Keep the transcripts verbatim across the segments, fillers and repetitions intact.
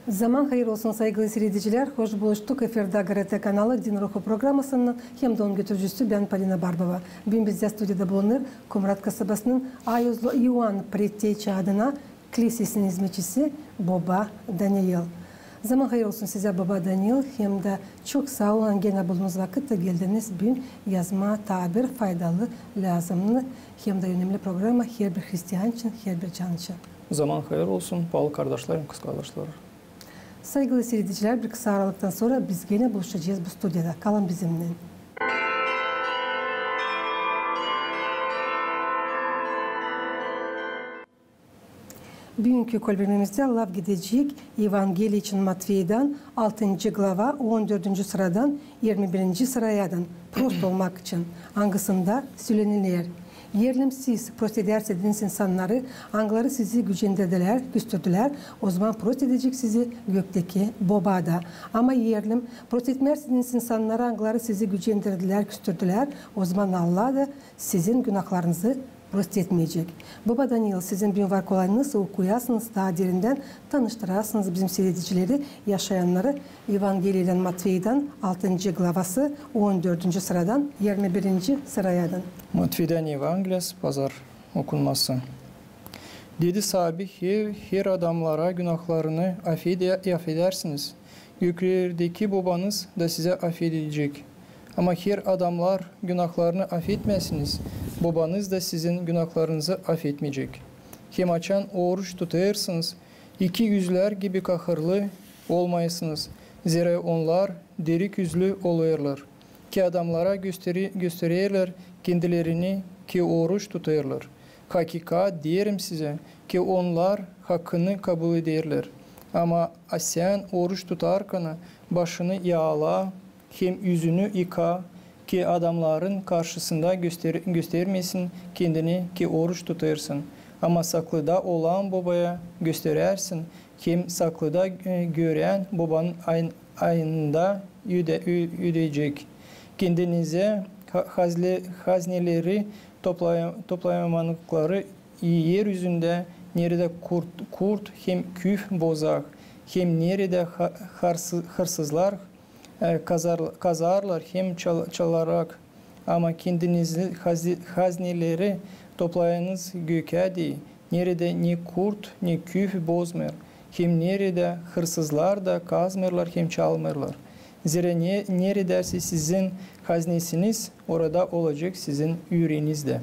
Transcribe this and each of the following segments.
Zaman hayır olsun, saygılı siiredicilär. Hoş buluştuk. Efirdä GRT kanalı Din ruhu programasının hem dä onun götürücüsü bän, Polina Barbova. Büün bizdä studiyada bulunêr Komrat kasabasının Ayozlu İoan preotçesi adına klisesin izmetçisi boba Daniil. Zaman hayır olsun sizä, boba Daniil, hem dä çok saa olun, genä buldunuz vakıt da geldiniz büün yazmaa taa bir faydalı, lääzımnı hem dä önemli programa herbir hristian için, herbir can için. Zaman hayır olsun, paalı kardaşlarım, kızkardaşlar. Saygılı siiredicilär, bir kısa aralıktan sora biz genä buluşacez bu studiyada. Kalın bizimnän. Büünkü kolbimizä laf gidecek Evangeliya için Matveydan, altıncı glava, on dördüncü sıradan, irmi birinci sırayadan, prost olmak için, angısında söleniler: Erlim siz prost edärsinez insannarı, angıları sizi gücendirdilär, küstürdülär, ozaman prost edecek sizi göktäki Boba da. Ama erlim prost etmärsiniz insannarı, angıları sizi gücendirdilär, küstürdülär, ozaman Allah da sizin günahlarınızı prost etmeyecek. Boba Daniil, sizin büün var kolayınız okuyasınız, taa derindän tanıştırasınız bizim siiredicileri, yaşayannarı Evangeliyadan Matveydan, altıncı glavası, on dördüncü sıradan, irmi birinci sırayadan. Matveydan Evangeliyası, pazar okunması. Dedi saabi: He-, her adamnara günahlarını afede-, afedärsiniz, göklerdeki Bobanız da sizä afedecek. Ama her adamnar günahlarını afetmäsiniz, Bobanız da sizin günahlarınızı afetmeyecek. Hem açan oruç tutêrsınız, ikiüzlär gibi kahırlı olmayasınız, zerä onnar deriküzlü olêrlar, ki adamnara gösteri-, göstererlär kendilerini, ki oruç tutêrlar. Hakikat deerim sizä, ki onnar hakkını kabul ederlär. Ama a sän oruç tutarkana başını yaala hem üzünü yıka, ki adamnarın karşısında göster-, göstermesin kendini, ki oruç tutêrsın. Ama saklıda olan Bobaya gösterersin, hem saklıda, e, görän Bobanın ayn-, aynında öde-, ö-, ödeyecek. Kendinizä ha-, hazle-, hazneleri toplaya-, toplayamanıkları er üzündä, neredä kurt, kurt hem küf bozar, hem neredä ha-, harsız-, hırsızlar, e, kazar-, kazarlar hem çal-, çalarak. Ama kendinizi hazi-, hazneleri toplayınız göktä, neredä ne kurt, ne küf bozmêêr, hem neredä hırsızlar da kazmêêrlar hem çalmêêrlar. Zerä ne-, neredäsä sizin haznesiniz, orada olacek sizin üreeniz dä.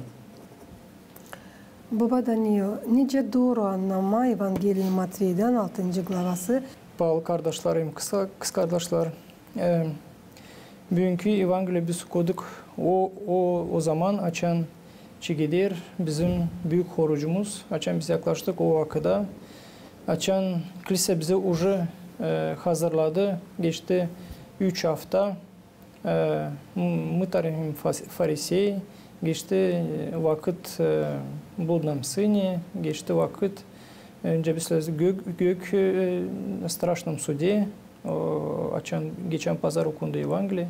Boba Daniil, nicä dooru annamaa Evangeliya Matveydan altıncı glavası? Paalı kardaşlarım, kısa-, kızkardaşlar, e, büünkü Evangeliya biz okuduk o, o, ozaman, açan çekeder bizim büük horucumuz, açan biz yaklaştık o vakıda, açan klisä bizi uje, e, hazırladı, geçti üç afta, e, m-, mıtar hem fas-, farisey, geçti, e, vakıt, e, bludnom sıni, geçti vakıt, e, öncä biz gök, gök, e, straşnom sude, o, açan geçän pazar okundu Evangeliya.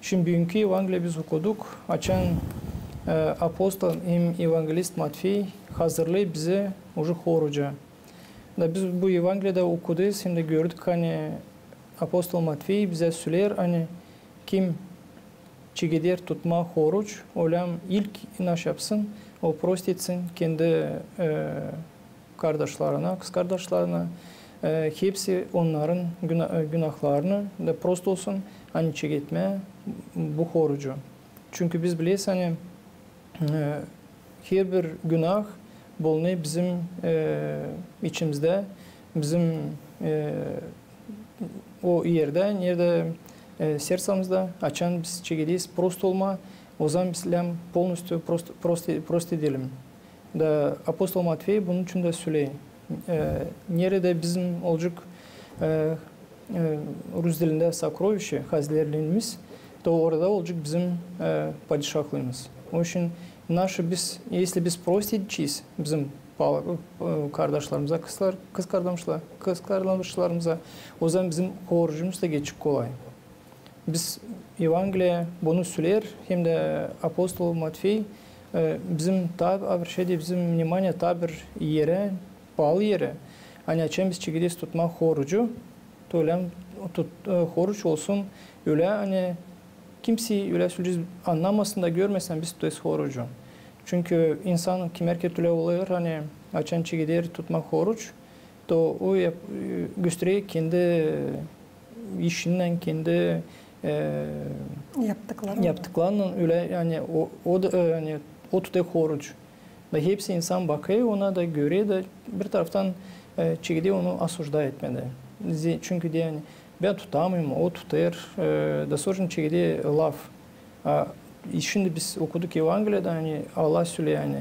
Şindi büünkü Evangeliya biz okuduk, açan, e, apostol hem evangelist Matvey hazırlêêr bizi uje horuca. Da biz bu Evangeliyada okuduk, hem dä gördük, ani apostol Matvey bizä söleer, ani kim çekeder tutmaa horuc, ölä ilk naş yapsın, o prost etsin kendi, e, kardaşlarına, kızkardaşlarına, e, hepsi onnarın güna-, e, günahlarını da prost olsun, ani çeketmää bu horucu. Çünkü biz bileriz, ani, e, herbir günah bulunêr bizim, e, içimizdä, bizim, e, o erdä, neredä, e, sersamızda, açan biz çekeriz prost olmaa, ozaman biz lääzım polnostyu prost, prost, prost edelim. Da apostol Matvey bunun için dä söleer, e, neredä bizim olacek, e, e, rus dilindä сокровище, hazinelerimiz, то orada olacek bizim, e, padişahlıımız. Onun için naşı biz, если biz prost edecez bizim paalı, e, kardaşlarımıza, kızlar, kızkardaşla-, kızkardaşlarımıza, ozaman bizim horucumuz da geçecek kolay. Biz Evangeliya bunu söleer, hem dä apostol Matvey, e, bizim taa, обращает bizim внимание taa bir erä, paalı erä. Ani açan biz çekeriz tutmaa horucu, ölä tut, e, horuç olsun, ölä, ani kimsey ölä söleyecez annamasın da görmesin, ani biz tutêrız horucu. Çünkü insan kimär kerä ölä olêr, ani açan çekeder tutmaa horuç, to o yap-, e, gösterer kendi işinnän, kendi, e, yaptıklarınnan. Yaptıklarınnan ölä, ani o, o da, e, ani o tutêr horuç. Da hepsi insan bakêr ona da, görer da, bir taraftan, e, çekeder onu осуждать etmää dä. Ze-, çünkü deer, ani bän tutamêêrım, o tutêr, e, da sora çekeder laf. A, e, şindi biz okuduk Evangeliyada, ani Allah söleer, ani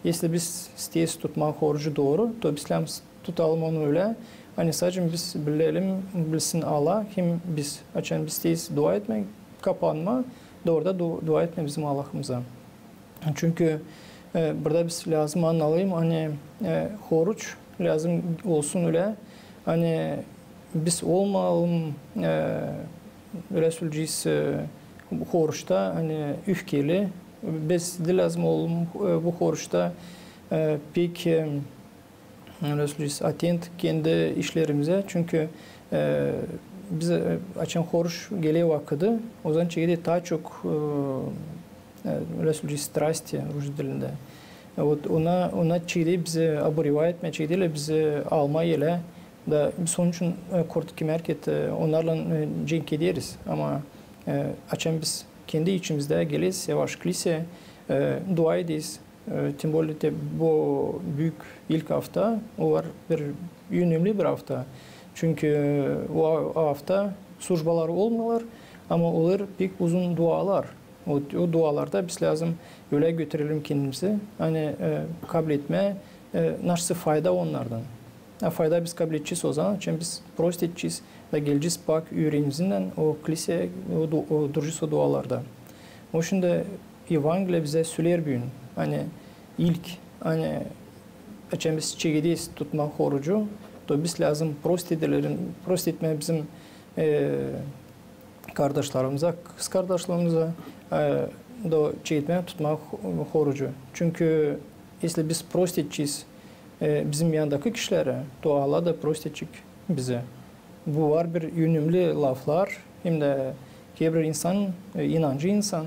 если biz isteeriz tutmaa horucu dooru, to biz lääzım tutalım onu ölä, ani sade biz bilelim, bilsin Allah, hem biz, açan biz isteeriz dua etmää, kapanmaa, dooru da du-, dua etmää bizim Allahımıza. Çünkü, e, burada biz lääzım analayım, ani, e, horuç lääzım olsun ölä, ani biz olmayalım, e, ölä söleyecez, e, horuçta, ani öfkeli, biz diil lääzım olalım, e, bu horuçta, e, pek, e, ölä söleyecez, atent kendi işlerimizä. Çünkü, e, biz, e, açan horuç geler vakıdı, ozaman çekeder taa çok, e, e, ölä söleyecez, страсти rus dilindä. E, вот ona, ona çekeder bizi обуревать etmää, çekeder bizi almaa elä. Da biz onun için, e, korktuk, kimär kerä, e, onnarlan, e, cenk ederiz. Ama, e, açan biz kendi içimizdä geleriz yavaş kliseyä, e, dua ederiz, e, тем более te bu büük ilk afta, o var bir önemli bir afta. Çünkü, e, o afta službalar olmêêr, ama olêr pek uzun dualar. O, o dualarda biz lääzım ölä götürelim kendimizi, ani, e, kabletmää, e, naşey fayda onnardan. A fayda biz kabledecez ozaman, açan biz prost edecez da gelecez pak üüreemizinnän o kliseyä, o du-, o duracez o dualarda. O şindi Evangeliya bizä söleer büün, ani ilk, ani açan biz çekederäz tutmaa horucu, to biz lääzım prost edelim, prost etmää bizim, e, kardaşlarımıza, kızkardaşlarımıza, e, da çeketmää tutmaa ho-, horucu. Çünkü если biz prost edecez, e, bizim yandakı kişilerä, to Allah da prost edecek bizi. Bu var bir önemli laflar, hem dä herbir insan, e, inancı insan,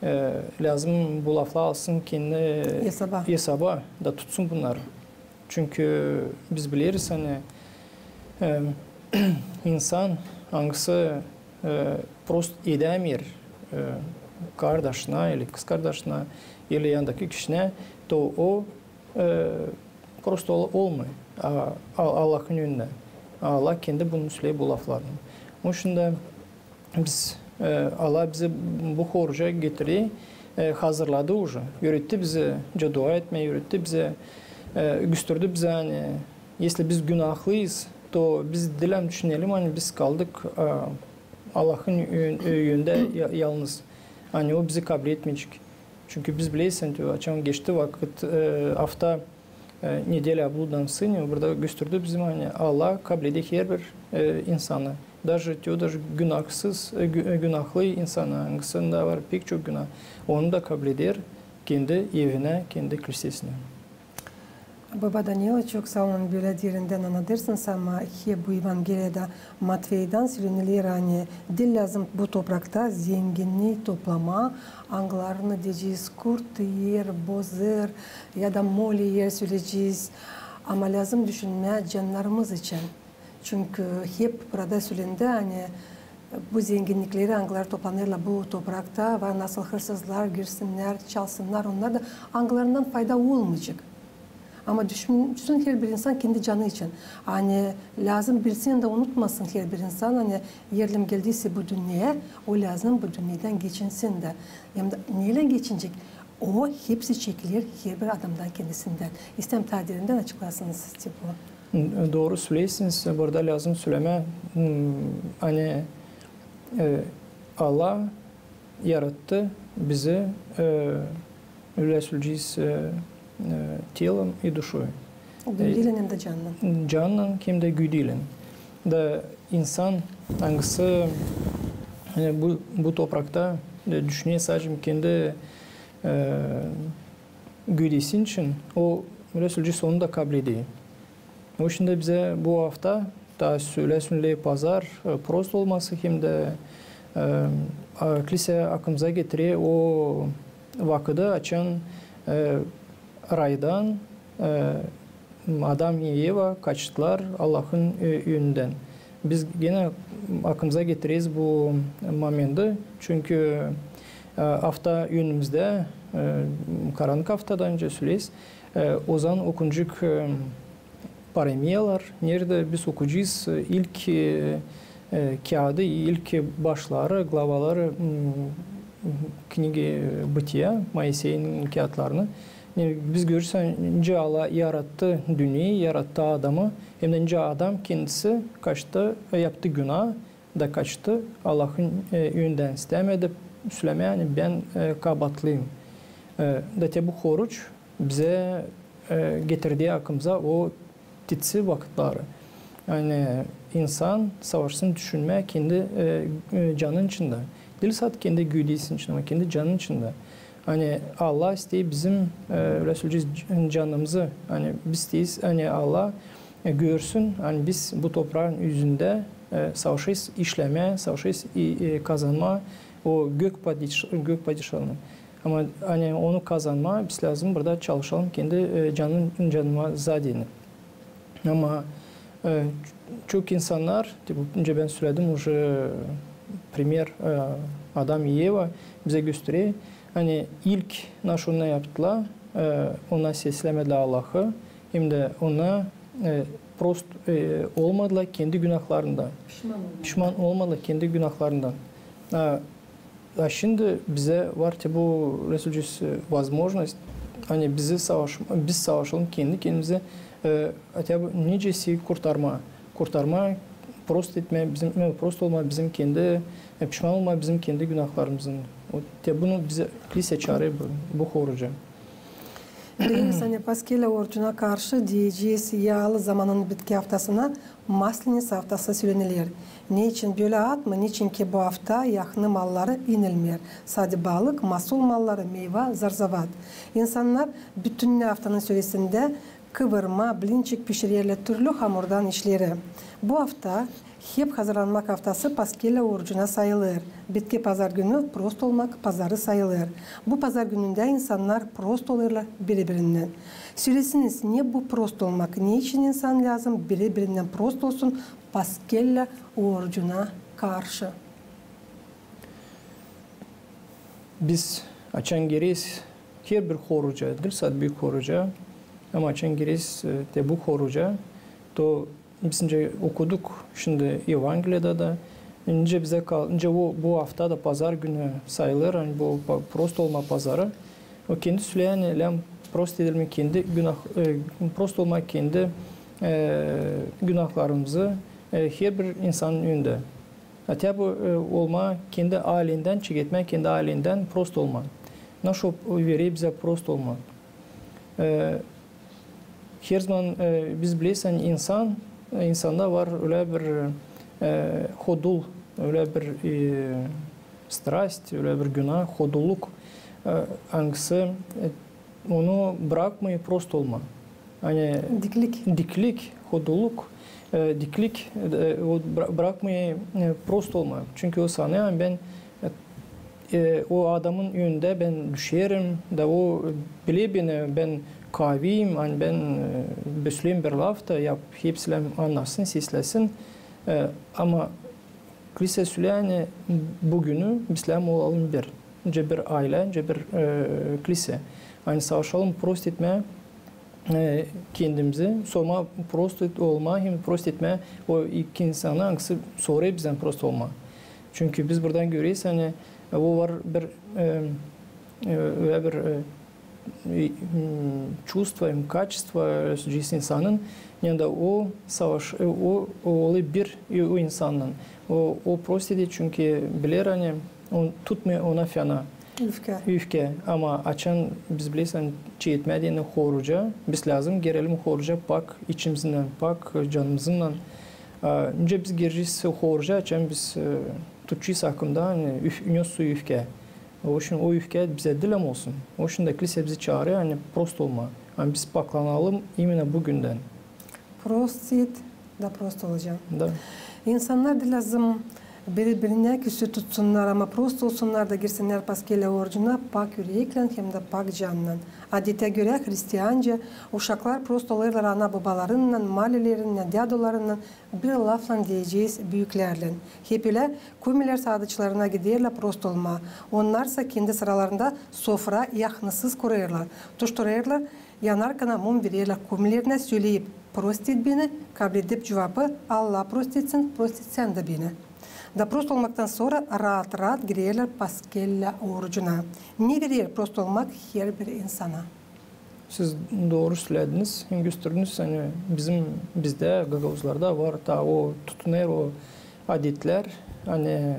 e, lääzım bu lafları alsın kendi esaba, esaba da tutsun bunnarı. Çünkü biz bileriz, ani, e, insan, angısı, e, prost edämeer, e, kardaşına ili kızkardaşına ili yandakı kişinä, to o, e, prost ol-, olmêêr, a, A-, Allahın önündä. Allah kendi bunu söleer bu laflarını. Onun için dä biz, e, Allah bizi bu horuca getirdi, e, hazırladı уже. Üüretti bizi nicä dua etmää, üüretti bizi, e, gösterdi bizi, ani если biz günahlıyız, to biz diil lääzım düşünelim, ani biz kaldık, e, Allahın ö-, ö-, önündä ya-, yalnız. Ani o bizi kabletmeyecek. Çünkü biz bileriz, ani açan geçti vakıt, e, afta, e, неделя о блудном сыне, burada gösterdi bizim, ani Allah kableder herbir, e, insanı. Даже te o, даже günahsız, e, gü-, e, günahlı insanı, angısında var pek çok günah. Onu da kableder kendi evinä, kendi klisesinä. Baba Daniil, çok saa olun, bölä derindän annadêrsınız, ama hep bu Evangeliyada Matveydan sölener, ani diil lääzım bu toprakta zenginnii toplamaa, angılarını deyecez, kurt iyer, boz iyer ya da mol iyer söleyecez. Ama lääzım düşünmää cannarımız için. Çünkü hep burada sölendi, ani bu zenginnikleri, angıları toplanêrlar bu toprakta, var nasıl hırsızlar girsinnär, çalsınnar, onnar da angılarından fayda olmayacek. Ama düşün-, düşünsün herbir insan kendi canı için. Ani lääzım bilsin da unutmasın herbir insan, ani nerlän geldiysä bu dünneyä, o lääzım bu dünneydän geçinsin dä. Hem dä neylän geçinecek? O hepsi çekiler herbir adamdan kendisindän. İsteerim taa derindän açıklayasınız siz bunu. Dooru söleersiniz, burada lääzım sölemää, m, ani, e, Allah yarattı bizi, e, ölä söleyecez, e, e, телом и душой. Güdüylän hem dä cannan. Cannan hem dä güdüylän. Da insan, angısı, e, bu, bu toprakta, e, düşüner sade kendi, e, güdüsü için, o, ölä söleyecez, onu da kableder. O şindi bizä bu afta, taa sölesün lä pazar, e, prost olması hem dä, e, a, klisä akımıza getirer o vakıdı, açan, e, raydan, e, Adam i Eva kaçtılar Allahın, e, önündän. Biz genä akımıza getireriz bu momenti, çünkü, e, afta önümüzdä, e, karannık aftadan öncä söleriz, e, ozaman okunacek, e, paremiyalar, neredä biz okuyacez, e, ilk, e, e, kiyaadı, ilk başları, glavaları, m, knigi Bıtıya, Moiseyin kiyatlarını. E, biz görürsäz, nicä Allah yarattı dünneyi, yarattı adamı, hem dä nicä adam kendisi kaçtı, e, yaptı günah, da kaçtı Allahın, e, önündän, istämedi sölemää, ani bän, e, kabaatlıyım. E, da te bu horuc bizä, e, getirdi akımıza o titsi vakıtları. Ani insan savaşsın düşünmää kendi, e, e, canın içindä. Diil sade kendi güdüsün içindä, ama kendi canın içindä. Ani Allah isteer bizim, e, ölä söleyecez, c-, canımızı, ani biz isteeriz, ani Allah, e, görsün, ani biz bu topraın üzündä, e, savaşêrız işlemää, savaşêrız i-, e, kazanmaa o gök padiş-, gök padişalığını. Ama ani onu kazanmaa, biz lääzım burada çalışalım kendi, e, canın, canıma zadeni. Ama, e, ç-, çok insannar, te bu, öncä bän söledim, uje primer, e, Adam i Eva bizä gösterer, ani ilk naşonuna yaptılar, e, ona seslämedilär Allahı, hem dä ona, e, prost, e, olmadılar kendi günahlarından. Pişman olmadılar. Pişman olmadılar kendi günahlarından. E, A şindi bizä var te bu, nasıl deyecez, e, возможность, ani bizi savaş-, biz savaşalım kendi kendimizi, e, хотя бы nicä sä kurtarmaa. Kurtarmaa, prost etmää bizim, e, prost olmaa bizim kendi, e, pişman olmaa bizim kendi günahlarımızın. O, te bunu bizä klisä çaarêr bu, bu horuca. Bileriz, ani Paskelä orucuna karşı deyecez, yaalı zamanın bitki aftasına Maslenitsa aftası söleniler. Neçin bölä ad mı? Neçin ki bu afta yahnı malları inilmeer. Sade balık, masul malları, meyva, zarzavat. İnsannar bütünnä aftanın söresindä kıvırma, blinçik pişirerlär, türlü hamurdan işleri. Bu afta hep hazırlanmak aftası Paskelä orucuna sayılêr. Bitki pazar günü prost olmak pazarı sayılêr. Bu pazar günündä insannar prost olêrlar biri-birindän. Sölesiniz, ne bu prost olmak, neçin insan lääzım biri-birindän prost olsun Paskelä orucuna karşı? Biz açan gireriz herbir horuca, diil sade büük horuca, ama açan gireriz, e, te bu horuca, to biz nicä okuduk şindi Evangeliyada da, nicä bizä kal-, nicä o, bu afta da pazar günü sayılêr, ani bu pa-, prost olma pazarı. O kendi söleer, ani lääzım prost edelim kendi günah-, e, prost olmaa kendi, e, günahlarımızı, e, herbir insanın önündä. Хотя бы, e, olmaa kendi aylendän, çeketmää kendi aylendän prost olmaa. Naşo verer bizä prost olmaa. E, Her zaman, e, biz bileriz, ani insan, e, insanda var ölä bir, e, hodul, ölä bir, e, strast, ölä bir günah, hodulluk, e, angısı, e, onu brakmêêr prost olmaa. Ani diklik. Diklik, hodulluk, e, diklik, e, o bra-, brakmêêr, e, prost olmaa. Çünkü o sanêr, ani bän, e, e, o adamın önündä bän düşerim, da o biler beni, bän kaaviyim, ani bän, e, söleerim bir laf da, ya hepsi lääzım annasın, sesläsin. E, ama klisä söleer, ani bu günü biz lääzım olalım bir. Nicä bir aylä, nicä bir, e, klisä. Ani savaşalım prost etmää, e, kendimizi, sormaa prost et-, olmaa hem prost etmää o iki insanı, angısı sorêr bizä prost olmaa. Çünkü biz buradan göreriz, ani, e, o var bir, e, e, ölä bir, e, e, m, чувство hem качество, e, insanın, ani da o savaş, e, o, o olêr bir, e, o insannan. O, o prost eder, çünkü biler, ani on tutmêêr ona fena. Üfkä. Üfkä. Ama açan biz bileriz, ani çeketmää deyni horuca, biz lääzım girelim horuca pak içimizdän, pak canımızdan. A, nicä biz girecez horuca, açan biz, e, tutacez aklında, ani üf-, ne su üfkä. O için o üfkä bizä diil lääzım olsun. O için dä klisä bizi çaarêr, ani prost olmaa. Ani biz paklanalım именно bu gündän. Prost et, Da prost olacam. Da. İnsannar da lääzım biri-birinä küsü tutsunnar, ama prost olsunnar da girsinnär paskellä orucuna pak üreklän hem dä pak cannan. Adetä görä, hristianca, uşaklar prost olêrlar ana-bobalarınnan, malilerinnän, dädolarınnan, bir laflan deyecez, büüklärlän. Hep ölä, kumilär sadıçlarına giderlär prost olmaa. Onnarsa kendi sıralarında sofra yahnısız kurêrlar. Tuşturêrlar yanarkana mum, vererlär kumilerinä, söleyip: «Prost et beni», kabledip cuvabı: «Allah prost etsin, prost et sän dä beni». Da prost olmaktan sora raat-raat girerlär paskellä orucuna. Ne verer prost olmak herbir insana? Siz dooru sölediiniz, gösterdiniz, ani bizim, bizdä, gagauzlarda var taa o tutunêr o adetlär, ani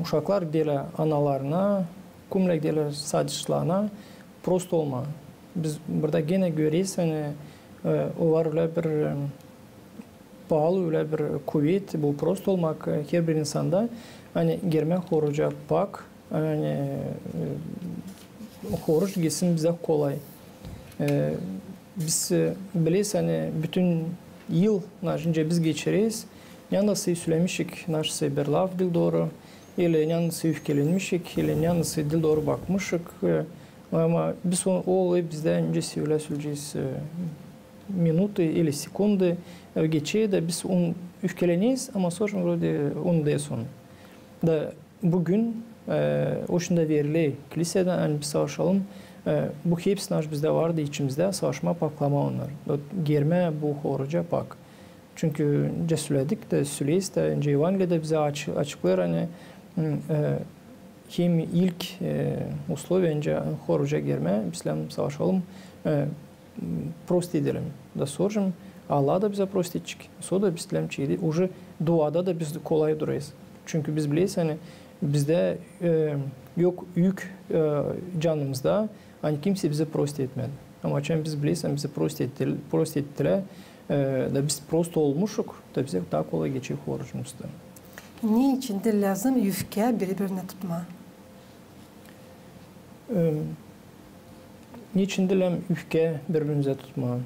uşaklar giderlär analarına, kumilär giderlär sadıçlarına prost olmaa. Biz burada genä göreriz, ani, e, o var ölä bir, e, paalı, ölä bir kuvet, bu prost olmak, e, herbir insanda, ani girmää oruca pak, ani, e, oruç geçsin bizä kolay. E, biz, e, bileriz, ani bütün yıl, naşıncä biz geçireriz, neredä sölemişik naşısa bir laf diil dooru, ili neredä üfkelenmişik, ili neredä diil dooru bakmışık. E, ama biz o, o olayı bizdä öncä ölä söleyecez, e, minutı ili sekundı, e, geçer da biz onu üfkeleneriz, ama sora vrode unudêrız onu. Da büün, e, o şindi verili kilisedä, ani biz savaşalım, e, bu hepsi naş bizdä vardı içimizdä, savaşmaa, paklamaa onnarı. Da girmää bu oruca pak. Çünkü öncä söledik dä, söleriz dä, öncä Evangeliyada bizä açı-, açıklêêr, ani, m, e, hem ilk, e, usloviya, öncä oruca girmää, biz lääzım savaşalım, e, prost edelim. Da sora Allah da bizä prost edecek. Sora da biz lääzım çekecez. Uje duada da biz kolay durêrız. Çünkü biz bileriz, ani bizdä, e, yok üüük, e, canımızda, ani kimsey bizä prost etmedi. Ama açan biz bileriz, ani bizä prost ettil-, prost ettilär, e, da biz prost olmuşuk, da bizä taa kolay geçer orucumuz da. Ne için diil lääzım üfkä biri-birinä tutmaa? E, ne için diil lääzım üfkä biri-birinä tutmaa?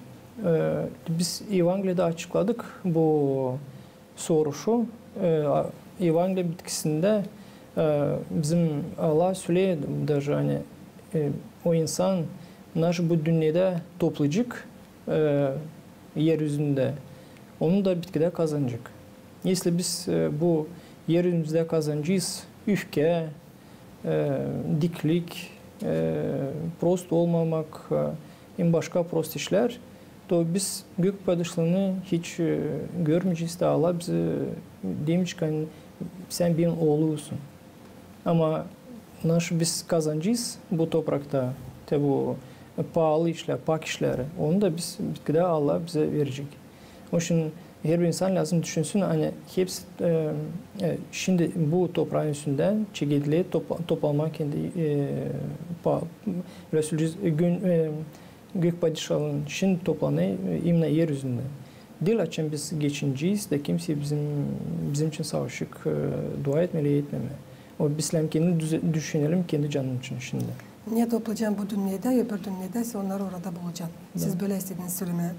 E, biz Evangeliyada açıkladık bu soruşu, e, a, Evangeliya bitkisindä, e, bizim Allah söleer daje, ani, e, o insan, naşı bu dünnedä toplayacek, e, er üzündä, onu da bitkidä kazanacek. Esli biz, e, bu er üzündä kazanacez üfkä, e, diklik, e, prost olmamak, e, hem başka prost işlär, to biz Gök Padişalını hiç, e, görmeyecez, da Allah bizä demeyecek, ani sän benim oolumsun. Ama naşı biz kazanacez bu toprakta, te bu paalı işlär, pak işleri, onu da biz bitkidä Allah bizä verecek. Onun için herbir insan lääzım düşünsün, ani hepsi, e, e, şindi bu topraın üstündä çekediler topla-, toplamaa kendi, e, pa-, ölä söleyecez, gün, e, Gök Padişalını şindi toplanêr, e, imenä er üzündä. Diil açan biz geçinecez, da kimsey bizim, bizim için savaşacek, e, dua etmää, etmemää. O biz lääzım kendi düze-, düşünelim kendi canımız için şindi. Ne toplayacam bu dünnedä, öbür dünnedä sän onnarı orada bulacan. Siz bölä istediniz sölemää.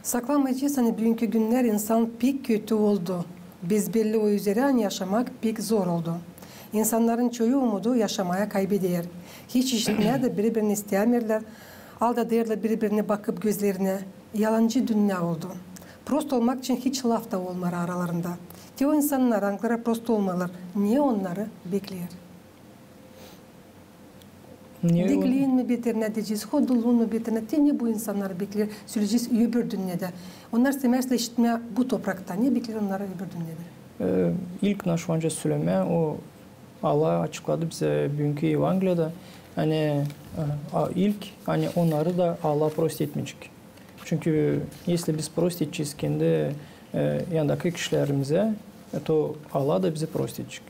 Saklamayacez, ani büünkü günnär insan pek kötü oldu. Bezbelli o üzerä, ani yaşamak pek zor oldu. İnsannarın çoyu umudu yaşamaya kaybeder. Hiç işitmää dä biri-birini istämeerlär. Aldadêrlar biri-birini bakıp gözlerinä. Yalancı dünnä oldu. Prost olmak için hiç laf ta olmêêr aralarında. Te o insannar, angıları prost olmêêrlar, ne onnarı bekleer? Ne o- Dikliin mi beterinä deyecez, hodulluun mu beterinä, te ne bu insannarı bekleer, söleyecez, öbür dünnedä. Onnar istämeerlär işitmää bu toprakta. Ne bekleer onnarı öbür dünnedä? E, ilk naşı var sölemää, o Allah açıkladı bizä büünkü Evangeliyada, ani, e, a, ilk, ani onnarı da Allah prost etmeyecek. Çünkü esli biz prost edecez kendi, e, yandakı kişilerimizä, e, to Allah da bizi prost edecek.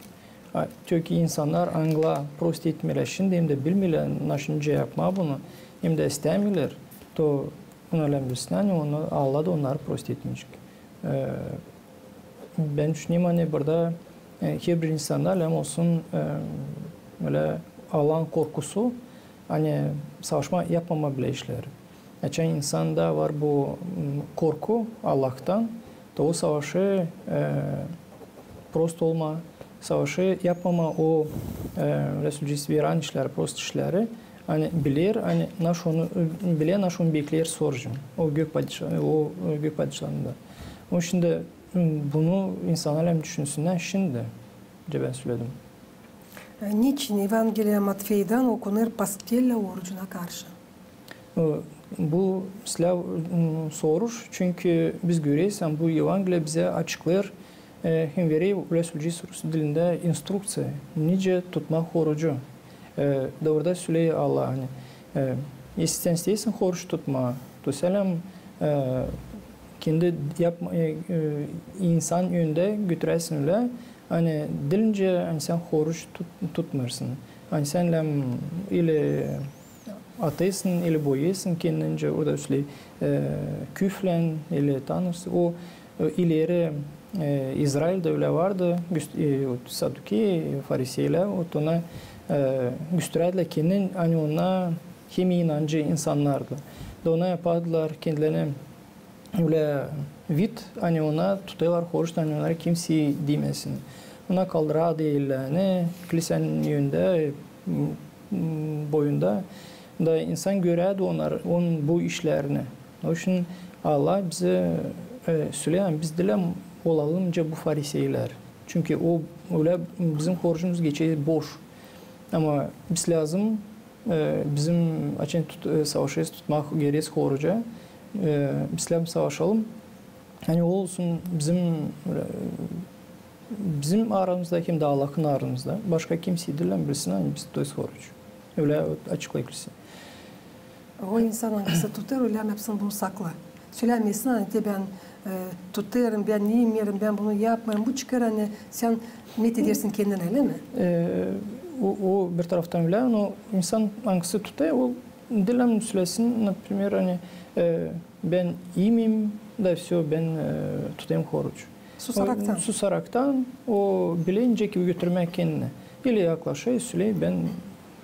A, tä ki insannar angıları prost etmeerlär şindi, hem dä bilmeerlär, naşıncä yapmaa bunu, hem dä istämeerlär, to onnar lääzım bilsin, ani onnar, Allah da onnarı prost etmeyecek. E, bän düşünerim, ani burada, e, herbir insanda lääzım olsun, e, bölä Allahın korkusu, ani savaşmaa, yapmamaa bölä işleri. Açan insanda var bu, m, korku Allahtan, O savaşı, e, prost olma, savaşı yapmama o, e, ölä söleyecez, veran işleri, prost işleri, ani biler, ani naşı onu, biler, naşı onu bekleer sora, o gök padişa-, o, e, gök padişalığında. Onun için dä, m, bunu insannar lääzım düşünsünnär şindi, nicä bän söledim. E, neçin Evangeliya Matfeydän okunêr paskelä orucuna karşı? E, bu islää, m, soruş, çünkü biz göreriz, ani bu Evangeliya bizä açıklêêr, e, hem verer, ölä söleyecez rus dilindä, instrukţiya, nicä tutmaa orucu. E, doorudä söleer Allah, ani, e, если sän isteersin oruç tutmaa, to sän lääzım, e, kendi yapma, e, e, insan önündä götüräsin ölä, ani diil nicä, ani sän oruç tut-, tutmêêrsın. Ani sän lääzım ili atêrsın, ili boyêrsın kendini, orada üsli, e, küflän, ili tanırsın. O, e, ileri, e, İzraildä ölä vardı, güst-, e, o, sadukey, fariseylär, o, ona, e, gösterärdilär kendini, ani ona hem inancı insannardı. Da ona yapardılar kendilerinä ölä vid, ani ona tutêrlar oruç, ani onnara kimsey diimesin. Ona kaldırardı ellerini, klisän önündä, m, m, boyunda. Da insan görärdi onnar, onun bu işlerini. Onun için Allah bizä, e, söleer, ani biz diil olalım nicä bu fariseylär. Çünkü o, ölä bizim orucumuz geçer boş. Ama biz lääzım, e, bizim açan tut-, e, savaşêrız, tutmaa gerez orucu. E, biz lääzım savaşalım. Ani olsun bizim, e, bizim aramızda hem dä Allahın aramızda. Başka kimsey diil lääzım bilsin, ani biz tutêrız orucu. Ölä açıklêêr klisä. O insan, angısı tutêr, o lääzım yapsın bunu saklı. Sölämesin, ani te bän, e, tutêrım, bän imeerim, bän bunu yapmêêrım. Bu çıkêr, ani sän met edersin kendini, ölä mi? E, o, o bir taraftan ölä, no insan, angısı tutêr, o diil lääzım söläsin, naprimer, ani, e, bän imeyim, da всё, bän, e, tutêrım oruç. Susaraktan. O, susaraktan, o biler nicä ki götürmää kendini. Ili yaklaşêr, söleer, bän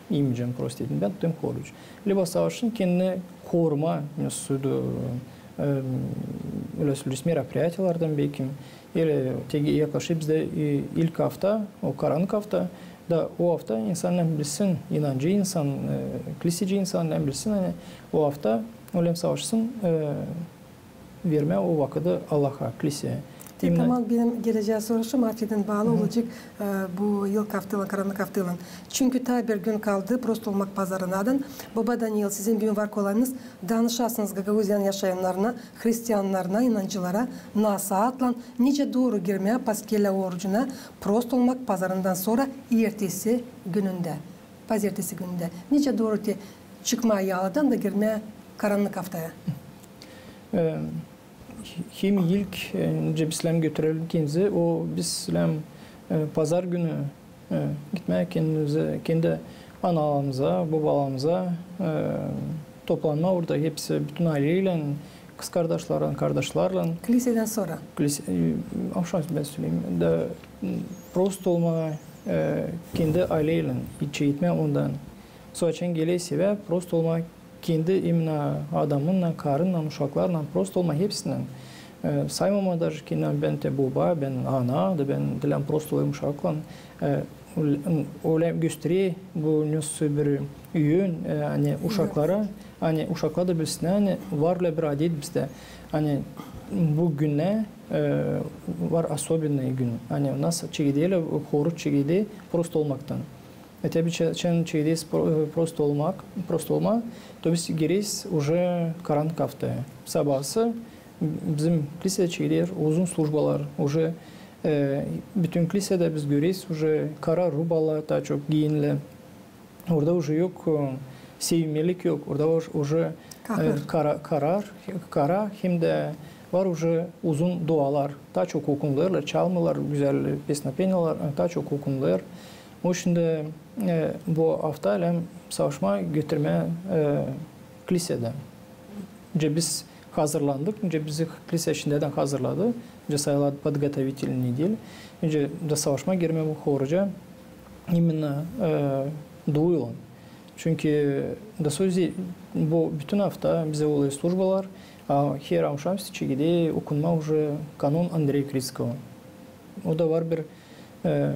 imeyecäm, prost deyin, bän tutêrım oruç. Liba savaşsın kendini korumaa, ne süüdü, e, ölä söleyecez, meropriyatiyalardan belki, ili te yaklaşêr bizdä, e, ilk afta, o karannık afta, da o afta insan lääzım bilsin, inancı insan, e, kliseci insan lääzım bilsin, ani o afta o lääzım savaşsın, e, vermää o vakıdı Allaha, kliseyä. Te tamam benim gelecää soruşum, afedin, baalı olacek, e, bu ilk aftaylan, karannık aftaylan. Çünkü taa bir gün kaldı prost olmak pazarınnadan. Baba Daniil, sizin büün var kolayınız danışasınız Gagauziyanın yaşayannarına, hristiyannarına, inancılara, nasaatlan, nicä dooru girmää paskelä orucuna prost olmak pazarından sora ertesi günündä, pazertesi günündä. Nicä dooru te çıkmaa yaalıdan da girmää karannık aftaya. E, hem ilk, e, nicä biz lääzım götürelim kendimizi, o biz lääzım, e, pazar günü, e, gitmää kendimizi, kendi analarımıza, bobalarımıza, e, toplanmaa orada hepsi, bütün aileylän, kızkardaşlarlan, kardaşlarlan. Klisedän sora. Klise-, e, ama şunu bän söleyim. Da, m, prost olmaa, e, kendi aileylän, içi gitmää ondan. Sora açan geler seväp, prost olmaa kendi imenä adamınnan, karınnan, uşaklarlan, prost olmaa hepsinnän. E, saymamaa daji kendimi, bän te boba, bän ana, da bän diil lääzım prost olayım uşaklan. E, ölä, ölä gösterer bu nasıl bir üün, e, ani uşaklara, ani uşaklar da bilsinnär, ani var ölä bir adet bizdä. Ani bu günnär, e, var особенный gün. Ani nasıl çekeder, oruç çekeder prost olmaktan. E, tabi, çe-, çen çekeder pro-, e, prost olmak, prost olmaa, to biz gireriz uje karannık aftaya. Sabası bizim klisä çekeder uzun službalar, uje, e, bütün klisedä biz göreriz uje kara rubalar taa çok giinilä. Orada uje yok, e, sevinmelik yok, orada uje, e, kara, kara, kara, hem dä var uje uzun dualar. Taa çok okunêrlar, çalmêêrlar gözäl pesnapennalar, e, taa çok okunêrlar. O şindi, e, bu afta lääzım savaşmaa götürmää, e, klisedä. Öncä biz hazırlandık, öncä bizi klisä şindän hazırladı, öncä sayıla подготовительный недели. Öncä da savaşmaa girmää bu oruca именно, e, duuylan. Çünkü da sözü bu bütün afta bizä olêr slujbalar, a her amşam çekeder okunma uje kanon Andreya Krıtskoon. O da var bir, e,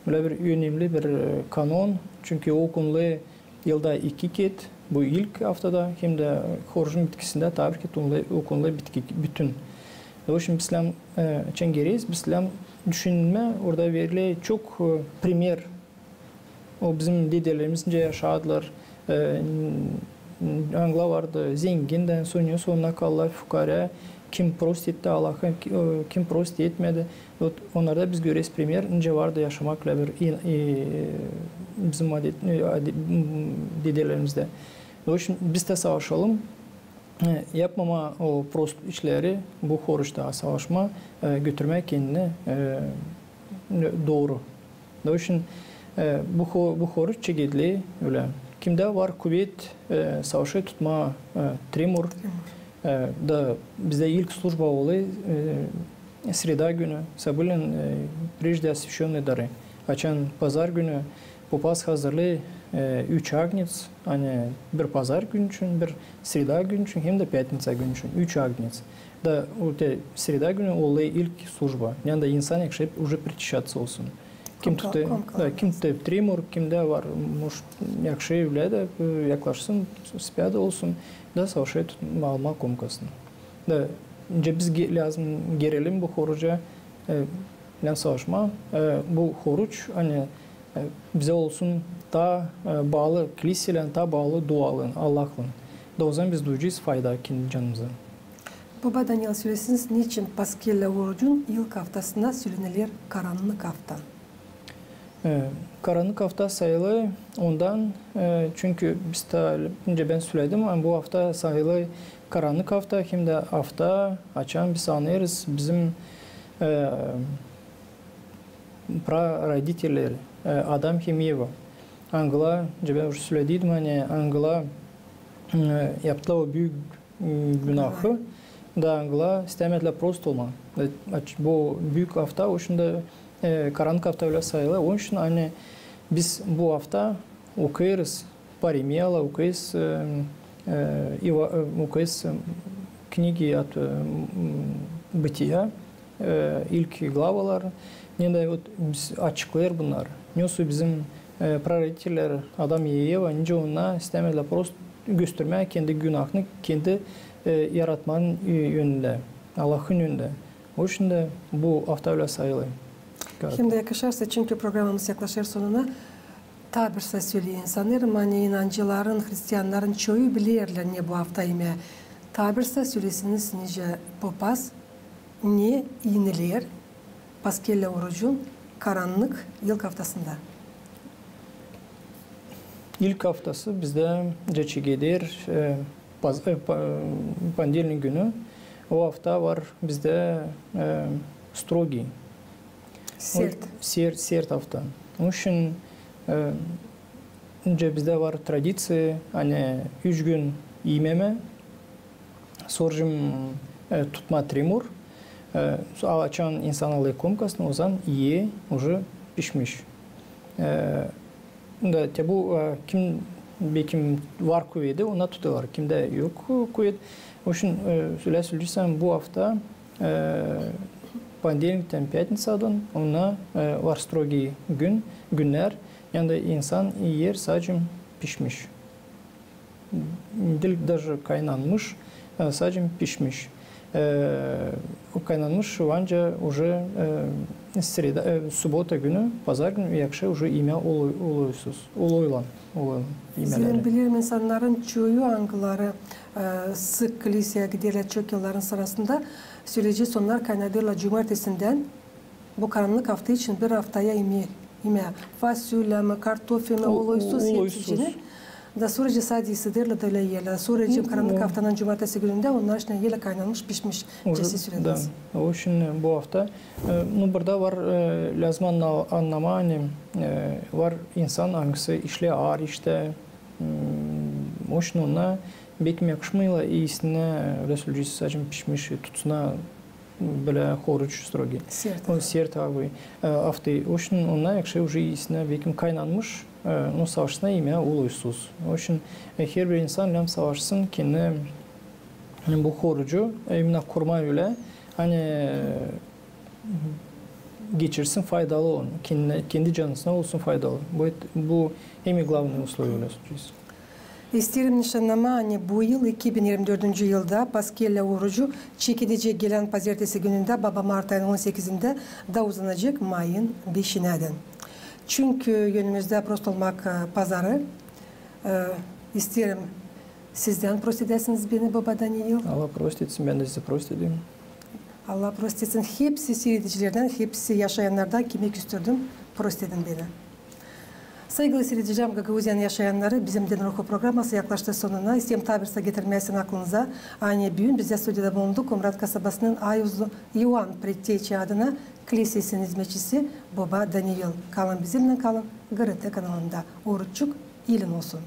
bölä bir önemli bir, e, kanon, çünkü o okunulêr yılda iki ket, bu ilk aftada hem dä horucun bitkisindä taa bir ket okunulêr, okunulêr bütün. O işin bizlär, e, çengereyiz, bizlär düşünmä, orada veriler çok, e, primer. O bizim dederlerimiz nicä yaşadılar, e, n-, n-, angılar vardı zengin dä, sonuçta onnar kaldılar fukara, kim prost etti Allahı, ki-, e, kim prost etmedi. Ot, onnarda biz göreriz primer, nicä vardı yaşamak ölä bir in-, e, bizim adet, e, ade-, m, dederlerimizdä. O işin biz dä savaşalım, e, yapmamaa o prost işleri, bu horuçta savaşmaa, e, götürmää kendini, e, dooru. O işin, e, bu ho-, bu horuç çekeder ölä. Kimdä var kuvet, e, savaşêr tutmaa, e, tremor. Tremor. E, da bizdä ilk slujba olêr, e, sreda günü, sabaalan, e, прежде освящённой дары. Açan pazar günü popaz hazırlêêr, e, üç agnets, ani bir pazar gün için, bir sreda gün için, hem dä pятница gün için, üç agnets. Da o te sreda günü olêr ilk slujba. Yani da insan yakışêr uje причащаться olsun. Kim komka-, tutar, komka-, da, kim tutar tremor, kimdä var, может, yakışêr ölä dä, e, yaklaşsın, spyadä olsun, da savaşêr tut-, almaa komkasını. Da, nicä biz ge-, lääzım gerelim bu horuca, e, lääzım savaşmaa, e, bu horuç, ani, e, bizä olsun taa, e, baalı klisälän, taa baalı dualan, Allahlan. Da ozaman biz duyacez fayda kendi canımıza. Baba Daniel, söleseniz, neçin paskellä orucun ilk aftasına söleniler karannık afta? E, karannık afta sayılêr ondan, e, çünkü biz taa, nicä bän söledim, ani bu afta sayılêr karannık afta, hem dä afta, açan biz anêêrız bizim, e, praroditelleri, e, Adam hem Eva. Angılar, nicä bän uje sölediydim, ani angılar, e, yaptılar o büük m, günahı, da angılar istämedilär prost olmaa. E, aç-, bu büük afta, o işin dä, e, karannık afta ölä sayılêr. O işin, ani biz bu afta okuyêrız Paremiyalı, okuyêrız, e, e, Iva-, e, okuyêrız, e, knigi at, e, m, Bıtıya, e, ilk glavalar, ne dä ot, biz açıklêêr bunnar. Nesoy bizim, e, praroditeller Adam hem Eva, nicä onnar istämedilär prost göstermää kendi günahını, kendi, e, yaratmanın, e, önündä, Allahın önündä. O işin dä bu afta ölä sayılêr. Hem dä yakışêr, çünkü programamız yaklaşêr sonuna. Taa bir söz söleyim, sanêrım, ani inancıların, hristiannarın çoyu bilerlär, ne bu afta imää. Taa bir söz söleseniz, nicä popaz, ne iinilär paskellä orucun karannık ilk aftasında. İlk aftası bizdä çekeder, e, paz-, e, pa-, ponedelnik günü. O afta var bizdä, e, строгий. Сert. O, ser-, sert afta. Onun için, e, nicä bizdä var tradiţiya, ani üç gün imemää, sora, e, tutmaa tremor. E, so-, a, açan insan alêr komkasını, ozaman iier uje pişmiş. E, da te bu, e, kim, bekim var kuvedi, onnar tutêrlar. Kimdä yok kuvet, o işin, e, sölä söleycäm, bu afta, e, ponedelniktän, pятница-dan, onnar, e, var строгий gün, günnär, ani da insan iier sadecä pişmiş. Diil даже kaynanmış, e, sadecä pişmiş. E, o kaynanmış anca uje, e, sreda, e, subota günü, pazar günü yakışêr uje imää uluy-, uluysuz, uluylan, uluylan imää. Zerä bilerim, insannarın çoyu, angıları, e, sık kliseyä giderlär çok yılların sırasında, söleyecez, onnar kaynadêrlar cumartesindän bu karannık afta için bir aftaya imää, imää fasulya mı, kartofi mi, uluysuz, uluysuz hepsicini. Da soracä sade iisedärlär da ölä iyerlär. Soracä karannık aftanın cumartesi günündä onnar için iielär kaynanmış, pişmiş. Uje, cesi söleyecez. Da, o işin bu afta, e, nu, burada var, e, lääzım anna-, annamaa, ani, e, var insan, angısı işleer aar iştä, m, o işin ona bekim yakışmêêr iisinä, ölä söleycäm, sadecä pişmiş, tutsun bölä horuç строгий. Sert. O sert afta. E, afta. O işin ona yakışêr uje iisinä bekim kaynanmış, e, nu, savaşsın imä uluysuz. Onun için, e, herbir insan lääzım savaşsın, kendi, e, bu orucu, e, iminä kurmaa ölä, ani, e, geçirsin faydalı onu, kendi, kendi canısına olsun faydalı. Bu, bu hem glavnıy usloviya, öylä söleyim. İsteerim nışannamaa, ani bu yıl, iki bin irmi dördüncü yılda, paskellä orucu çekilecek gelän pazertesi günündä, baba mart ayının on sekizindä, da uzanacek mayın beşinädän. Çünkü önümüzdä prost olmak, e, pazarı, e, isteerim sizdän prost edäsiniz beni, baba Daniil. Allah prost etsin, bän dä sizi prost edeyim. Allah prost etsin. Hepsi siiredicilerdän, hepsi yaşayannardan, kimi küstürdüm, prost edin beni. Saygılı siiredicilerim, Gagauziyanın yaşayannarı, "Bizim deden ruhu" programması yaklaştı sonuna. İsteerim taa bir sıra getirmää sizin aklınıza, ani büün bizdä studiyada bulundu Komrat kasabasının Ayuzlu İoan predseçä adına klisesinin izmetçisi boba Daniil. Kalın bizimnän, kalın GRT kanalında. Oruççuk ilin olsun.